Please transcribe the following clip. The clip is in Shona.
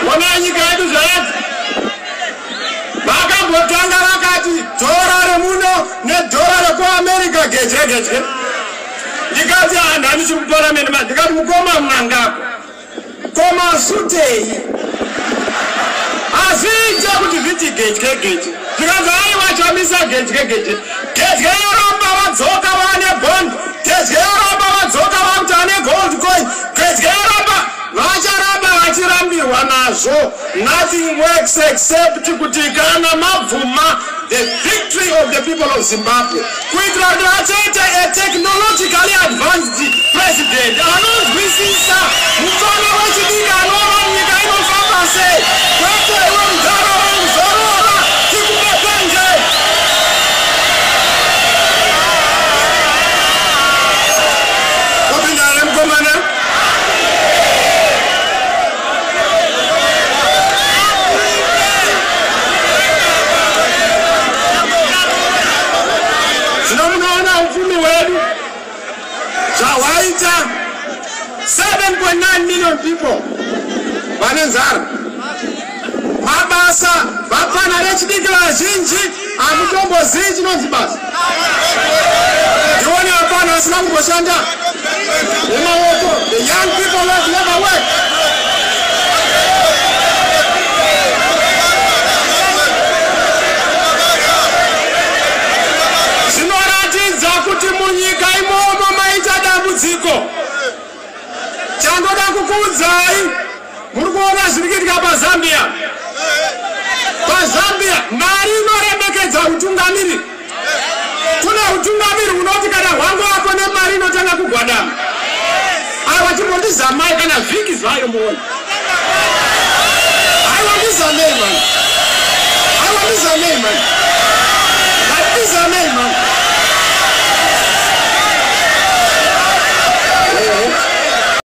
Onai nyika yedu zvaedza. Vakambotanga vakati dhora remuno nedhora rekuAmerica gedye gedye. Ndikati handani chiri kuparamende ma ndikati mukoma Mnangagwa komasutei hazviite kuti zviti gedye gedye. Zvikanzi aiwa Chamisa gedye gedye. Gedye yoramba vadzoka vane bond. Gedye yoramba vadzoka vakuti ane gold coin. Gedye yoramba vacharamba vachirambirwa nazvo. Nothing works except kuti kana mabvuma the victory of the people of Zimbabwe kuitira kuti vachaita a technologically advanced president anonzwisisa mufana wechidiki anova nyika inofamba sei, kwete iwe mudhara wangu zorora tikupe penje. Topinda here mukomana? Zvino munoona upfumi hwedu zvahwaita, 7.9 million people vane nzara, mabasa vapfana vechidiki vazhinji hamutombozii chinonzi basa. Ndione vapfana vasina kumboshanda nemaoko, the young people have never worked. Zvinoratidza kuti munyika imomo maita dambudziko. Chandoda kukuudzai, muri kuona zviri kuitika paZambia. PaZambia mari inoremekedza utungamiri. Kune utungamiri hunoti kana hwangu wako nemari inotanga kugwadama. Aiwa, chimbondizamai kana vhiki zvayo muone. Aiwa, ndizamei vanhu.